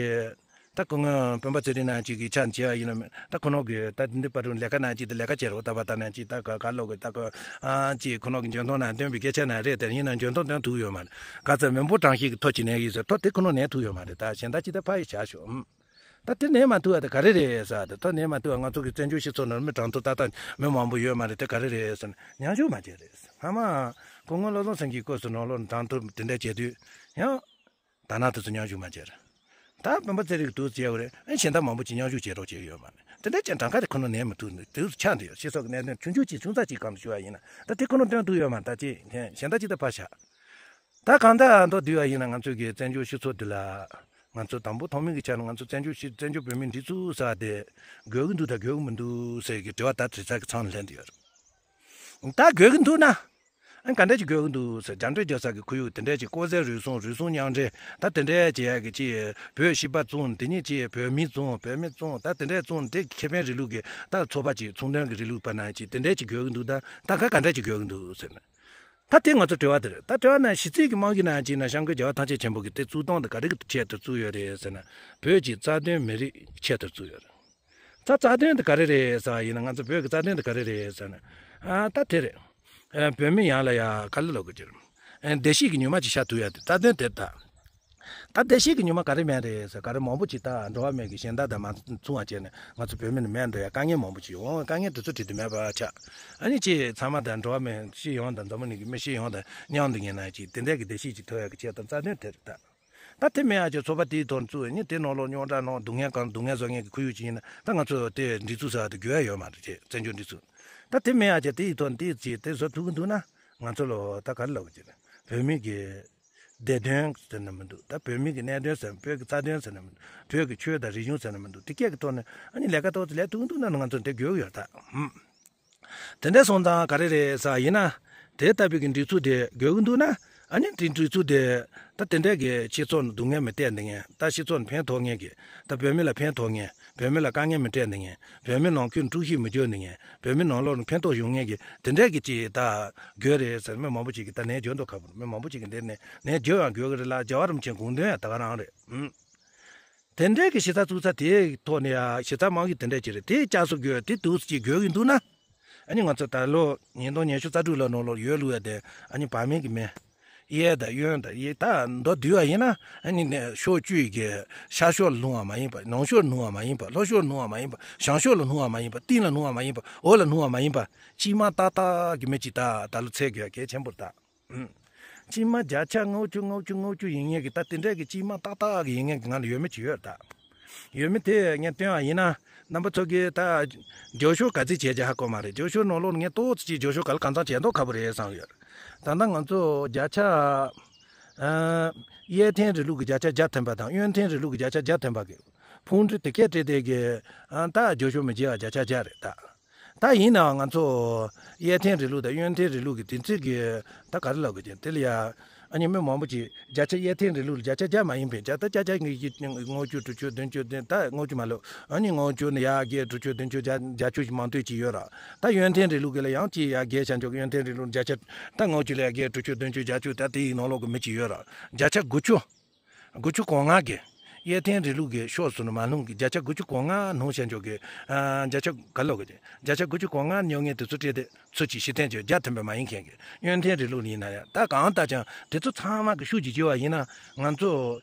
ད་ཁོ་ངོ་སྤེན་པ་ཚེ་རིང་ནང་ཅིག་གི་ཆ་ནས་བྱས་པ་ཡིན་ན། ད་ཁོ་ནོ་གི་ད་འདི་པར་ལས་ཀ་ནང་ཅིག་ད་ལས་ཀ་བྱེད་རོགས་ད་བ་ད་ནང་ཅིག་ད་ག་ག་ལོག་གི་ད་ཁོ། ཨ། ཅིག་ཁོ་ནོ་གི་འཇོན་ཐང་ནང་སྟོན་པའི་སྐད་ཆ་ནང་རེད། དེ་ཡིན་ན་འཇོན་ཐང་སྟོན་ཐུབ་ཡོད་མ་རེད། ག་ཚོད་མི་འབོར་གྲངས་ཤིག་གི་ཐོ་ཅིག་ནས་ཡིན་ཟེར། ཐོ་དེ་ཁོ་ནོ་ནས་ཐུབ་ཡོད་མ་རེད། ད་གཞན་དག་ཅིག་ད་ཕ་ཡི་བྱ་ཤོག། ཨུམ། ད་དེ་ནས་མ་ཐུབ་པ་ད་ག་རེ་རེད་ཟེར། ད་ཐོ་ནས་མ་ཐུབ་པ་ང་ཚོ་གི་བཙན་བྱོལ་སྤྱི་ཚོགས་ནང་མི་གྲངས་ཐོ་ཏག་ཏག་མི་མང་པོ་ཡོད་མ་རེད། དེ་ག་རེ་རེད་ཟེར་ན་མཉམ་ཞུགས་མ་བྱས་རེད། སྔ་མ་སྐུ་ངོ་བློ་བཟང་སེང་གེའི་སྐབས་སུ་ནང་ལོགས་གྲངས་ཐོ་དེ་འདྲ་བྱས་དུས་ཡང་། ད་ནང་དེ་ཚོ་མཉམ་ཞུགས་མ་བྱས་རེད། ད་སྤེན་པ་ཚེ་རིང་གིས་འདུག་བྱས་པ་རེད། ཨ། གཞན་དག་མང་པོ་ཅིག་མཉམ་ཞུགས་བྱེད་རོགས་བྱས་ཡོད་མ་རེད། དེ་འདྲ་ཅན་གྲངས་ཀ་དེ་ཁོ་ནོ་ནས་མི་ཐུབ་ནི་དེ་ཚོ་ཆགས་འདུག་ཡོད། སྤྱི་ཚོགས་ཀྱི་གནད་དོན་ཆུང་ཆུང་ཅིག་ཆུང་ཙག་ཅིག་སྒང་དུ་ཞུ་བ་ཡིན་ན། ད་དེ་ཁོ་ནོ་སྟོན་ཐུབ་ཡོད་མ་རེད། ད་ཅི་གཞན་དག་ཅིག་ད་ཕར་བཞག། ད་གང་ལྟར་མདོར་བསྡུས་པ་ཡིན་ན་ང་ཚོའི་གི་བཙན་བྱོལ་སྤྱི་ཚོགས་འདི་ལ། ང་ཚོ་དང་པོ་ཐོག་མའི་གི་ཆ་ནས་ང་ཚོ་བཙན་བྱོལ་སྤྱི། བཙན་བྱོལ་བོད་མིའི་སྒྲིག་འཛུགས་ཟེར་བ་དེ་དགོས་ཀྱི་འདུག་དང་དགོས་ཀྱི་མི་འདུག་ཟེར་གི་དྲི་བ་ད་དྲི་ས་གི་མཚམས་ལ་སླེབས་བསྡད་ཡོད་རེད། ད་དགོས་ཀྱི་འདུག་ན། ཨ། ག་འདྲ་ཅིག་དགོས་ཀྱི་འདུག་ཟེར། རྒྱ་འབྲས་རྒྱལ་ས་གི་ཁོར་ཡུག་དེ་འདྲ་ཅིག་ལྐོག་ཟ་རུལ་སུངས། རུལ་སུངས་མཉམ་འདྲེས། ད་དེ་འདྲ་ཅིག་ཡག་གི་ཅིག་བོད་སྤྱི་པ་བཙོང་། དེ་ནས་ཅིག་བོད་མི་བཙོང་། བོད་མི་བཙོང་། ད་དེ་འདྲ་བཙོང་། དེ་ཁེ་ཕན་རིང་ལུགས་ཀྱི་ད་ཚོགས་པ་ཅིག་ཚོང་དོན་གྱི་རིང་ལུགས་པ་ནང་ཅིག་དེ་འདྲ་ཅིག་དགོས་ཀྱི་འདུག། ད་ད་ག་ག་འདྲ་ཅིག་དགོས་ཀྱི་འདུག་ཟེར་ན། ད་དེ་ང་ཚོ་དྲི་བ་དེ་རེད། ད་དྲི་བ་ན་གཞི་རྩའི་གི་དམངས་ཀྱི་ནང་ཅིག་ན་སྐྱབས་མགོན་རྒྱལ་བ་ཐམས་ཅད་མཁྱེན་པ་གིས་དེ་བཙུགས་སྟངས་དེ་ག་རེ་གི་ཆེད་དུ་བཙུགས་ཡོད་རེད་ཟེར་ན། བོད་ཀྱི་རྩ་དོན་མི་རིགས་ཆེད་དུ་བཙུགས་ཡོད་རེད། ད་རྩ་དོན་དེ་ག་རེ་རེད་ཟེར་བ་ཡིན་ན། ང་ཚོ་བོད་ཀྱི་རྩ་དོན་དེ་ག་རེ་རེད་ཟེར་ན། ཨ། ད་དེ་རེད། ཨ། བོད་མི་ཡོངས་ལ་ཡ་ག་རེ་ལབ་དགོས་ཀྱི་རེད། ཨ། བདེ་སྐྱིད་ཀྱི་ཉི་མ་ཅིག་ཤར་ཐུབ་ཡ་དེ་རྩ་དོན་དེ་རེད་ད། ད་བདེ་སྐྱིད་ཀྱི་ཉི་མ་ག་རེ་མེད་རེད་ཟེར། ག་རེ་མང་པོ་ཅིག་ད་འགྲོ་བ་མིའི་གི་གཞན་དག་དང་མ་མཚུངས་པ་བྱས་ནས་ང་ཚོ་བོད་མི་ནི་མེད་འགྲོ་ཡ། དཀའ་ངལ་མང་པོ་ཅིག་ཡོང་། དཀའ་ངལ་དེ་ཚོ་འཕྲད་དུ་མེད་པ་ཆགས། ཨ་ནི་ཅིག་ཚང་མ་དང་འགྲོ་བ་མི་སྤྱི་ཡོངས་དང་འཛམ་བུ་གླིང་གི་མི་སྤྱི་ཡོངས་དང་མཉམ་དུ་ངེས་ན་ཅིག་དེ་འདྲ་གི་བདེ་སྐྱིད་ཅིག་ཐོབ་ཡ་གི་ཆེད་དུ་རྩ་དོན་དེ་རེད་ད། ད་དེ་མིན་ཡང་ཅིག་ཚོགས་པ་དེའི་ཐོག་བཙུགས་ནས་དེ་ནང་ལོགས་རྙོག་དྲ་ནང་སྡུག་བསྔལ་གང་སྡུག་བསྔལ་བཟོ་མཁན་གྱི་ཁོར་ཡུག་ཅིག་ཡིན་ན། ད་ང་ཚོ་དེ་སྒྲིག་འཛུགས་ཟེར་བ་དེ་དགོས་ཡ་ཡོད་མ་རེད། ཅེས་བཙན་བྱོལ་སྒྲིག་འཛུགས། ད་དེ་མིན་ཡང་ཅིག་དེའི་ཐོག་དེ་ཅིག་དེ་བཟོ་ཐུབ་ཀྱི་འདུག་ན། ང་ཚོ་ལོ་ད་ག་རེ་ལབ་དགོས་ཀྱི་རེད། བོད་མི་གི་བདེ་དོན་ཟེར་ན་མི་འདུག། ད་བོད་མི་གི་གནད་དོན་ཟེར། བོད་ཀྱི་རྩ་དོན་ཟེར་ན་མི་འདུག། བོད་ཀྱི་ཆོས་དང་རིག་གཞུང་ཟེར་ན་མི་འདུག། དེ་སྐད་ཀྱི་ཐོག་ནས་ཨ་ནི་ལས་ཀ་ཏོག་ཙམ་ལས་ཐུབ་ཀྱི་འདུག་ན། ང་ཚོ་དེ་དགོས་ཀྱི་ཡོད་ད། ཧུམ། དེ་འདྲ་སོང་ཙང་ག་རེ་རེད་ཟེར་བ་ཡིན་ན། དེ་ལྟ་བུའི་གི་སྒྲིག་འཛུགས་དེ་དགོས་ཀྱི་འདུག་ན། ཨ་ནི་དེ་སྒྲིག་འཛུགས་དེ་ད་དེ་འདྲ་གི་སྤྱི་ཚོགས་ནང་སྡུག་བསྔལ་མི་སྟེར་འདི་ངན། ད་སྤྱི་ཚོགས་ནང་ཕན་ཐོགས་ངན་གི། ད་བོད་མི་ལ་ཕན་ཐོགས་ངན། བོད་མི་ལ་དཀའ་ངལ་མི་སྤྲད་འདི་ངན། བོད་མི་ནང་ཁུལ་འཁྲུག་གཞི་མི་བྱུང་འདི་ངན། བོད་མི་ནང་ལོགས་ནང་ཕན་ཐོགས་ཡོང་ངན་གི། དེ་འདྲ་གི་ཅིག་ད་དགོས་རེད་ཟེར་མི་མང་པོ་ཅིག་གིས་ད་ནས་བརྗོད་འདུག། ཁ་བུར་མི་མང་པོ་ཅིག་གིས་འདིར་ནས་ནས་བརྗོད་ཡང་བརྗོད་གི་རེད་ལ། རྒྱལ་བ་རིན་པོ་ཆེ་དགོངས་དོན་ཡང་ད་ག་རང་རེད། ཧུམ། དེ་འདྲའི་གི་གཞི་རྩ་བཙུགས་ས་དེའི་ཐོག་ནས་ཡ་གཞི་རྩ་དམངས་ཀྱི་དེ་འདྲ་ཅིག་རེད། དེ་བསྐྱར་གསོ་དགོས། དེ་འདུག་སེ་ཅིག་དགོས་ཀྱི་འདུག་ན། ཨ་ནི་ང་ཚོ་ད་ལོ་ཉིས་སྟོང་ཉི་ཤུ་རྩ་དྲུག་ལོ་ནང་ལོགས་ཡོས་བླུགས་ཡ་དེ་ཨ་ནི་བར་མའི་གི་མེ། གཡས་དང་གཡོན་དང་གཡས་ད་མདོར་བསྡུས་པ་ཡིན་ན་ཨ་ནི་ནས་ཕྱོགས་བཅུ་ཡི་གི་ཤར་ཕྱོགས་ལ་སྣུན་པ་མ་ཡིན་པ། ནང་ཕྱོགས་ལ་སྣུན་པ་མ་ཡིན་པ། ལྷོ་ཕྱོགས་ལ་སྣུན་པ་མ་ཡིན་པ། བྱང་ཕྱོགས་ལ་སྣུན་པ་མ་ཡིན་པ། སྟེང་ལ་སྣུན་པ་མ་ཡིན་པ། འོག་ལ་སྣུན་པ་མ་ཡིན་པ། གཅིག་མ་ཏག་ཏག་གི་མེ་གཅིག་ད་ད་ལོ་འཚོལ་དགོས་ཡ་གལ་ཆེན་པོ་རེད་ད། ཨུམ། གཅིག་མ་བརྒྱ་ཆ་ལྔ་བཅུ་ལྔ་བཅུ་ལྔ་བཅུ་ཡིན་ངེས་ཀྱི་ད་དེ་འདྲས་ཀྱི་གཅིག་མ་ཏག་ཏག་གི་ཡིན་ངེས་ཀྱི་ང་ལ་ཡོད་མེད་ཅིག་ཡོད་ད། ཡོད་མེད་དེ་ངས་སྟོན་པ་ཡིན་ན་རྣམ་པ་ཚོ་གིས་ད་རྒྱུག་ཤོག་ག་ཚོད་བྱས་ཀྱང་ཧ་གོ་མ་རེད། རྒྱུག་ཤོག་ནང་ལོགས་ངས་ཏོག་ཙམ་ཅིག་རྒྱུག་ཤོག་ག་ལ་གང་འཚམ་བྱས་མདོག་ཁ་པོ་རེད་བསམ་ཡོད། ད་ལྟ་ང་ཚོ་བརྒྱ་ཆ་ཨ་གཡས་འཐེན་རིང་ལུགས་ཀྱི་བརྒྱ་ཆ་བརྒྱ་ཐོན་པ་དང་གཡོན་འཐེན་རིང་ལུགས་ཀྱི་བརྒྱ་ཆ་བརྒྱ་ཐོན་པ་གི་ཕུང་འདྲི་དེ་སྐད་སྤྲད་དེ་གི་ཨ་ད་རྒྱུག་ཤོག་མི་བྱེད་པ་བརྒྱ་ཆ་བརྒྱ་རེད་ད། ད་ཡིན་ནའང་ང་ཚོ་གཡས་འཐེན་རིང་ལུགས་དང་གཡོན་འཐེན་རིང་ལུགས་ཀྱི་དེ་ཚོའི་གི་ད་ག་རེ་ལབ་དགོས་ཀྱི་དེ་ལ་ཡ། ཨ་ནི་མི་མང་པོ་ཅིག་བརྒྱ་ཆ་གཡས་འཐེན་རིང་ལུགས་ལ་བརྒྱ་ཆ་བརྒྱ་མ་ཡིན་པའི་བརྒྱ་ད་བརྒྱ་ཆ་ངེས་ཀྱི་ལྔ་བཅུ་དྲུག་ཅུ་བདུན་ཅུ་དེ་ད་ལྔ་བཅུ་མ་ལོ། ཨ་ནི་ལྔ་བཅུ་ནི་ཡ་གི་དྲུག་ཅུ་བདུན་ཅུ་བརྒྱ་བརྒྱད་ཅུ་ཞིག་མང་དུས་ཅིག་ཡོད་ར། ད་གཡོན་འཐེན་རིང་ལུགས་གི་ལ་ཡང་ཅིག་ཡ་གི་བྱང་ཕྱོགས་གཡོན་འཐེན་རིང་ལུགས་བརྒྱ་ཆ་ད་ལྔ་བཅུ་ལ་ཡ་གི་དྲུག་ཅུ་བདུན་ཅུ་བརྒྱད་ཅུ་ད་དེའི་ནང་ལོགས་གི་མི་ཅིག་ཡོད་ར། བརྒྱ་ཆ་དགུ་བཅུ། དགུ་བཅུ་གོ་ལྔ་གི་གཡས་འཐེན་རིང་ལུགས་ཀྱི་ཕྱོགས་སུ་ནི་མ་ལྷུང་གི་བརྒྱ་ཆ་དགུ་བཅུ་གོ་ལྔ་ནང་བྱང་ཕྱོགས་ཀྱི་ཨ་བརྒྱ་ཆ་ག་ལོག་གི་བརྒྱ་ཆ་དགུ་བཅུ་གོ་ལྔ་ཉོ་ངེས་དེ་ཚོ་སྤྲད་དེ་ཚོ་ཅིག་ཕྱིར་འཐེན་བྱས་བརྒྱ་ཐོན་པ་མ་ཡིན་མཁན་གྱི་གཡོན་འཐེན་རིང་ལུགས་ཡིན་ན་ཡང་ད་གང་ལྟར་ཀྱང་དེ་ཚོ་ཚང་མ་གི་ཤུགས་ཀྱིས་བྱས་པ་ཡིན་ན་ང་ཚོ་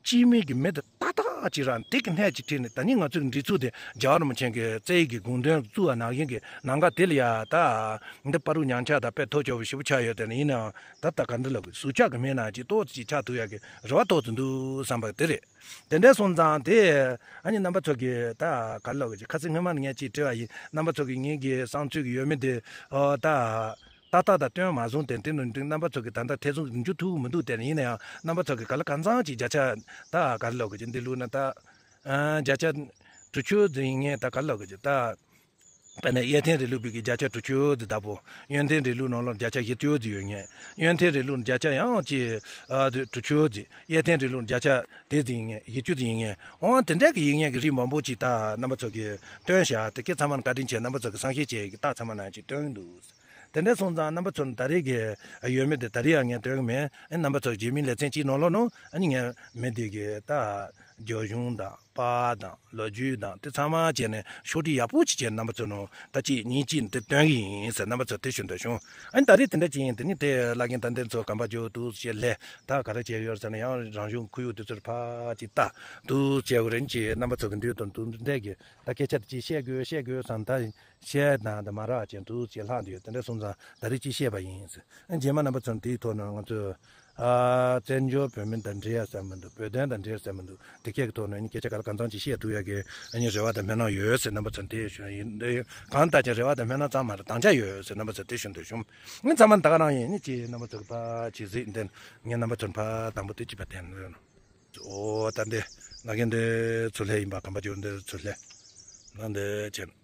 སྤྱི་མི་གི་མི་དེ་ཏག་ཏག་ཅིག་རང་དེ་གི་སྣེ་གཅིག་ཁྲིད་ནས་ད་ནི་ང་ཚོའི་འདི་ཚོ་དེ་རྒྱལ་བ་རིན་པོ་ཆེ་གི་རྩ་བའི་གི་དགོངས་དོན་བཙུགས་པ་ནང་བཞིན་གྱི་ནང་ག་དེ་ལ་ཡ་ད་འདི་བར་དུ་ཉམས་ཆག་དང་དཔེ་ཐོ་ཅོག་པོ་ཞེ་པོ་ཆགས་ཡོད་དེ་ནི་ཡིན་ནའང་ད་ད་ག་འདི་ལ་གི་ཟུར་ཆག་གི་མི་ནང་ཅིག་ཏོག་ཙམ་ཅིག་ཆགས་ཐུབ་ཡ་གི་རེ་བ་ཏོག་ཙམ་འདུག་བསམ་པ་དེ་རེད། དེ་འདྲ་སོང་ཙང་དེ་ཨ་ནི་རྣམ་པ་ཚོ་གིས་ད་ག་ལ་གི་ཁ་སང་སྔོན་མ་ནས་ངས་ཅིག་བྲིས་པ་ཡིན། རྣམ་པ་ཚོ་གིས་ངེད་ཀྱི་བསམ་ཚུལ་གྱི་ཡོད་མེད་དེ་ཨོ་ད་ཏག་ཏག་ད་སྟོན་མ་སོང་། དེ་དེ་ནི་རྣམ་པ་ཚོ་གིས་ད་ལྟ་ཐེ་ཚོམ་འཇུག་ཐུབ་མི་འདུག་དེ་ནི་ཡིན་ན་ཡང་རྣམ་པ་ཚོ་གིས་ག་ལ་གང་འཚམ་ཅིག་བརྒྱ་ཆ་ད་ག་ལ་གི་འདི་ལུགས་ན་ད་ཨ་བརྒྱ་ཆ་དྲུག་ཅུ་ཙམ་ཡིན་ངེས། ད་ག་ལ་གི་ད། དཔེར་ན་གཡས་འཐེན་རིང་ལུགས་པའི་གི་བརྒྱ་ཆ་དྲུག་ཅུ་ཙམ་བདག་པོ། གཡོན་འཐེན་རིང་ལུགས་ནང་ལོགས་བརྒྱ་ཆ་བཞི་བཅུ་ཙམ་ཡོད་ངེས། གཡོན་འཐེན་རིང་ལུགས་བརྒྱ་ཆ་ཡང་ཅིག་ཨ་དྲུག་ཅུ་ཙམ། གཡས་འཐེན་རིང་ལུགས་བརྒྱ་ཆ་དེ་ཙམ་ཡིན་ངེས། བཞི་བཅུ་ཙམ་ཡིན་ངེས། འོ་དེ་འདྲ་གི་ཡིན་ངེས་ཀྱི་རིགས་མང་པོ་ཅིག་ད་རྣམ་པ་ཚོ་གིས་སྟོན་བཞག་དེ་སྐད་ཚང་མ་ལ་བཀའ་དྲིན་ཆེ། རྣམ་པ་ཚོ་གིས་བསམ་ཤེས་བྱེད་ཀྱི་རྟགས་ཚང་མ་ནང་ཅིག་སྟོན་གྱི་འདུག་དེ་འདྲ་སོང་ཙང་རྣམ་པ་ཚོ་ནི་ད་རེས་ཀྱི་ཡོད་མེད་དེ་ད་རེས་ཡང་ངས་སྟོན་གྱི་མེད། ཨ་རྣམ་པ་ཚོ་རྗེས་མའི་ལེ་ཚན་གཅིག་ནང་ལོགས་ནང་ཨ་ནི་ངས་མི་དེ་གི་ད་རྒྱུ་གཞུང་དང་པར་དང་ལོ་རྒྱུས་དང་དེ་ཚང་མ་བྱས་ནས་ཕྱོགས་སྒྲིག་ཡག་པོ་ཅིག་བྱས་ནས་རྣམ་པ་ཚོ་ནང་ད་གཅིག་གཉིས་གཅིག་དེ་སྟོན་གྱི་ཡིན་ཟེར་རྣམ་པ་ཚོ་དེ་ཞུ་འདོད་བྱུང་། ཨ་ནི་ད་རེས་དེ་འདྲ་ཅིག་ཡིན། དེ་ནི་དེ་བླ་རྒན་ད་འདིར་ཚོ་གམ་པ་རྒྱུ་འདུག་ཞེས་ལས་ད་ག་རེ་བྱས་ཡོད་ཟེར་ན་ཡང་རང་གཞུང་ཁོར་ཡུག་དེ་ཚོར་ཕར་ཅིག་ལྟ་འདུག་བྱས་པ་རིན་ཅིག་རྣམ་པ་ཚོ་གི་འདུས་དང་འདུག་འདྲ་གི་ད་སྐད་ཆ་དེ་ཅིག་བཤད་དགོས་བཤད་དགོས་བསམ་ད། བཤད་དང་དེ་མ་རག་ཅན་དུ་ཅེས་ལྷག་འདུག་དེ་འདྲ་སོང་ཙང་ད་རེས་ཅིག་བཤད་པ་ཡིན། རྗེས་མ་རྣམ་པ་ཚོར་དེའི་ཐོག་ནས་ང་ཚོས་ཨ་བཙན་བྱོལ་བོད་མི་དང་འབྲེལ་ཡ་ཟེར་མི་འདུག་བོད་དོན་དང་འབྲེལ་ཡ་ཟེར་མི་འདུག་དེ་སྐད་ཀྱི་ཐོག་ནས་ཨ་ནི་སྐད་ཆ་ག་ལ་གང་འཚམ་ཅིག་བཤད་ཐུབ་ཡ་གི་ཨ་ནི་རེ་བ་དང་སྨོན་ལམ་ཡོད་ཟེར་རྣམ་པ་ཚོར་དེ་ཞུ་ཡིན། འདི་གང་ལྟར་ཀྱང་རེ་བ་དང་སྨོན་ལམ་ཙམ་མ་རེད། དམ་བཅའ་ཡོད་ཟེར་རྣམ་པ་ཚོར་དེ་ཞུ་འདོད་བྱུང་། ཨ་ནི་ཚང་མ་ད་ག་རང་ཡིན། ཨ་ནི་ཅིག་རྣམ་པ་ཚོར་ཕར་ཅིག་གཟིགས་འདི་ངས་རྣམ་པ་ཚོར་ཕར་དང་པོ་དེ་ཅིག་ཕར་བསྟན་འདོད། ཨོ་ད་འདི་ང་གིས་འདི་ཚུར་སླེབས་ཡིན་པ། གམ་པ་རྒྱུ་འདི་ཚུར་སླེབས་ན་འདི་བྱས་ན།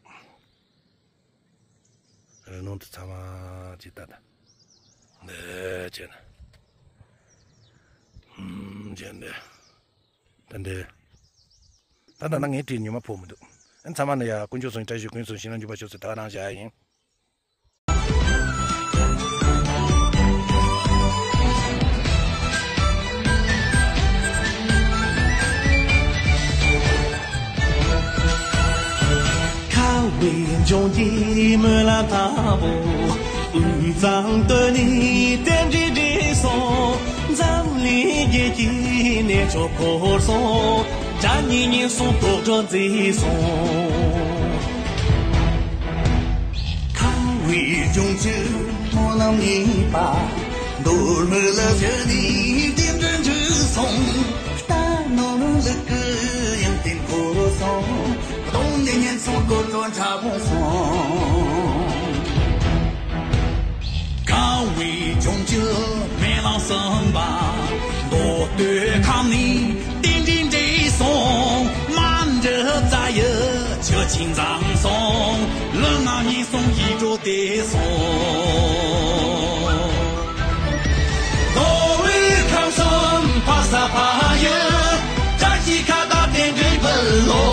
རི་ནང་དུ་ཚང་མ་ཅིག་ལྟ་ད། འདི་བྱས་ན། ཧུམ་བྱས་འདི། ད་འདི། ད་ད་ན་ངས་བྲིས་ཉི་མ་ཕོག་མི་འདུག་ཨ་ཚང་མ་ནི་ཡ་དཀོན་མཆོག་གསུམ་བཀྲ་ཤིས་དཀོན་གསུམ་ཞིང་ལ་འཇུག་པ་ཤོག་ཟེར་ད་ག་རང་བཞག་ཡིན། ཁ་བའི་ལྗོངས་ཀྱི་སྨོན་ལམ་དང་པོ། དབུས་གཙང་སྟོད་ནས་རྟེན་འབྲེལ་འགྲིག་སོང་། འཛམ་གླིང་རྒྱལ་གྱི་གནས་མཆོག་འཁོར་སོང་། དགྲ་གཉེན་ཉེན་སོང་། དོག་སྒྲོན་འཛིན་སོང་། ཁ་བའི་ལྗོངས་ཀྱི་སྨོན་ལམ་གཉིས་པ། མདོ་སྨད་ལ་བཞུགས་ནས་རྟེན་འབྲེལ་འགྲིག་སོང་། རྟ་ནོར་ལུག་གི་ཡང་རྟེན་འཁོར་སོང་། གདོང་ནས་ཉེན་སོང་། དོག་སྒྲོན་དྲག་པོ་སོང་། ཁ་བའི་ལྗོངས་ཀྱི་སྨོན་ལམ་གསུམ་པ། མདོ་སྟོད་ཁམས་ནས་རྟེན་འབྲེལ་འགྲིག་སོང་། མ་འདྲི་རྩ་ཡི་ཆུ་ཆེན་འཛོམས་སོང་། ལུས་ངག་ཉེན་སོང་། ཡིད་འགྲོ་བདེ་སོང་། མདོ་དབུས་ཁམས་གསུམ་ཕ་ས་ཕ་ཡུལ། བཀྲ་ཤིས་ཁ་བརྡ་རྟེན་འབྲེལ་ཕུལ་ལོ།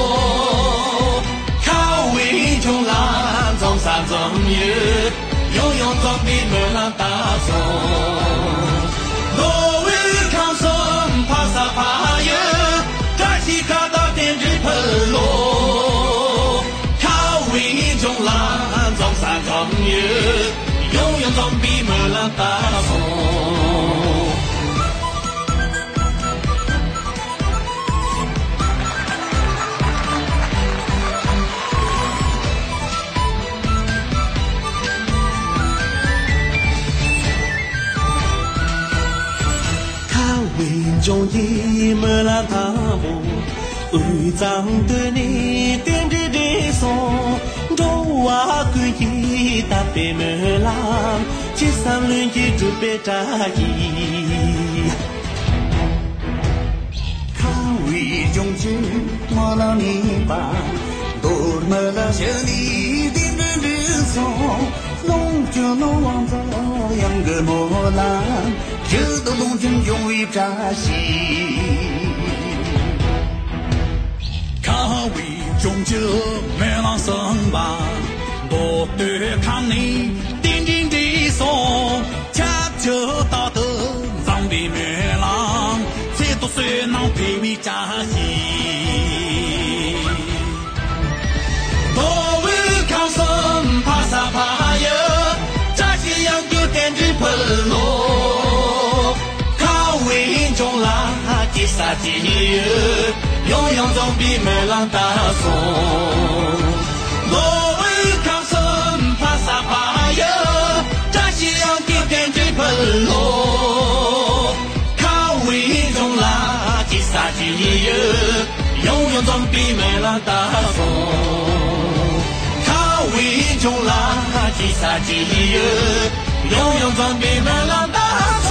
ཁ་བའི་ལྗོངས་ལ་འཛོམས་ས་འཛོམས་ཡུལ། ཡང་ཡང་འཛོམས་པའི་སྨོན་ལམ་བཏབ་སོང་། མདོ་དབུས་ཁམས་གསུམ་ཕ་ས་ཕ་ཡུལ། བཀྲ་ཤིས་ཁ་བརྡ་རྟེན་འབྲེལ་ཕུལ་ལོ། ཁ་བའི་ལྗོངས་ལ་འཛོམས་ས་ ད་སོང་། ཁ་བའི་ལྗོངས་ཀྱི་མི་ལ་དང་པོ། དབུས་གཙང་སྟོད་ནས་རྟེན་འབྲེལ་འགྲིག་སོང་། འགྲོ་བ་ཀུན་གྱིས་དད་པའི་སྨོན་ལམ། ཅི་བསམ་ལྷུན་གྱིས་འགྲུབ་པའི་བཀྲ་ཤིས། ཁ་བའི་ལྗོངས་ཀྱི་མ་ལ་ནི་པ། མདོ་སྨད་ལ་ཞི་ནས་རྟེན་འབྲེལ་འགྲིག་སོང་། ལོངས་སྤྱོད་ནོར་དབང་འཛོམས་གཡང་གི་སྨོན་ལམ། ཡིད་དུ་ལོངས་སྤྱོད་འབྱུང་བའི་བཀྲ་ཤིས། ཁ་བའི་ལྗོངས་ཀྱི་སྨོན་ལམ་གསུམ་པ། མདོ་སྟོད་ཁམས་ནས་རྟེན་འབྲེལ་འགྲིག་སོང་། ཁྱབ་བྱེད་རྟག་ཏུ་འཛོམས་པའི་སྨོན་ལམ། ཚེ་ཐོག་བསོད་ནམས་འཕེལ་བའི་བཀྲ་ཤིས། མདོ་དབུས་ཁམས་གསུམ་ཕ་ས་ཕ་ཡུལ། བཀྲ་ཤིས་གཡང་རྒྱུད་རྟེན་འབྲེལ་ཕུལ་ལོ། ཁ་བའི་ལྗོངས་ལ་ཅི་ཟེར་ཅི་ཡོད། ཡང་ཡང་འཛོམས་པའི་སྨོན་ལམ་བཏབ་སོང་། མདོ་དབུས་ཁམས་གསུམ་ཕ་ས་ཕ་ཡུལ། བཀྲ་ཤིས་གཡང་རྒྱུད་རྟེན་འབྲེལ་ཕུལ་ལོ། ཁ་བའི་ལྗོངས་ལ་ཅི་ཟེར་ཅི་ཡོད། ཡང་ཡང་འཛོམས་པའི་སྨོན་ལམ་བཏབ་སོང་། ཁ་བའི་ལྗོངས་ལ་ཅི་ཟེར་ཅི་ཡོད། ཡང་ཡང་འཛོམས་པའི་སྨོན་ལམ་བཏབ་